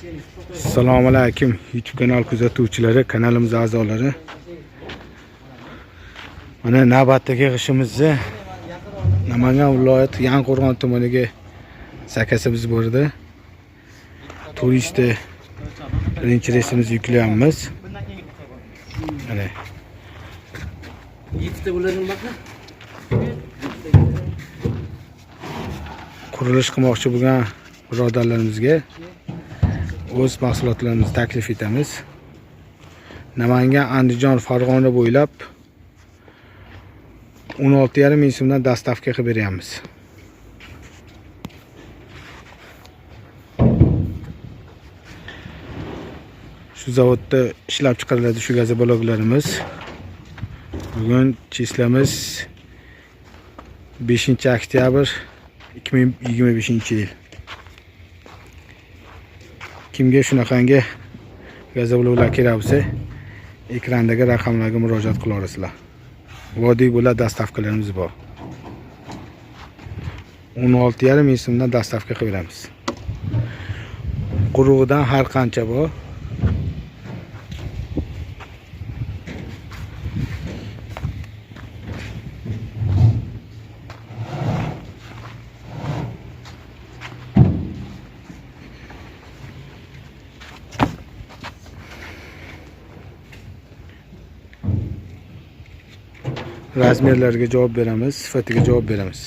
Assalomu alaykum YouTube kanal kuzatuvchilari, kanalimiz a'zolari. Mana navbatdagi yig'ishimizni Namangan viloyati Yangiqo'rg'on tumaniga zakazimiz bor edi. Turistda birinchi reysimizni yuklayapmiz. Mana Yettita bo'ladimi baqa? Qurilish qilmoqchi bo'lgan birodarlarimizga o'z mahsulotlarimizni taklif etamiz. Namangan, Andijon, Farg'ona bo'ylab 16,5 ming so'mdan доставка qilib beryapmiz. Shu zavodda ishlab chiqariladi shu gazobloklarimiz. Bugun число miz 5 oktyabr 2025 yil. Kimga shunaqangi gazobloklar kerak bo'lsa, ekrandagi raqamlarga murojaat qila olasizlar. Vodiy bo'ylab доставка larimiz bor. 16,5 ming so'mdan доставка qilib beramiz. Qurug'idan har qancha bor. Razmerlarga javob beramiz, sifatiga javob beramiz.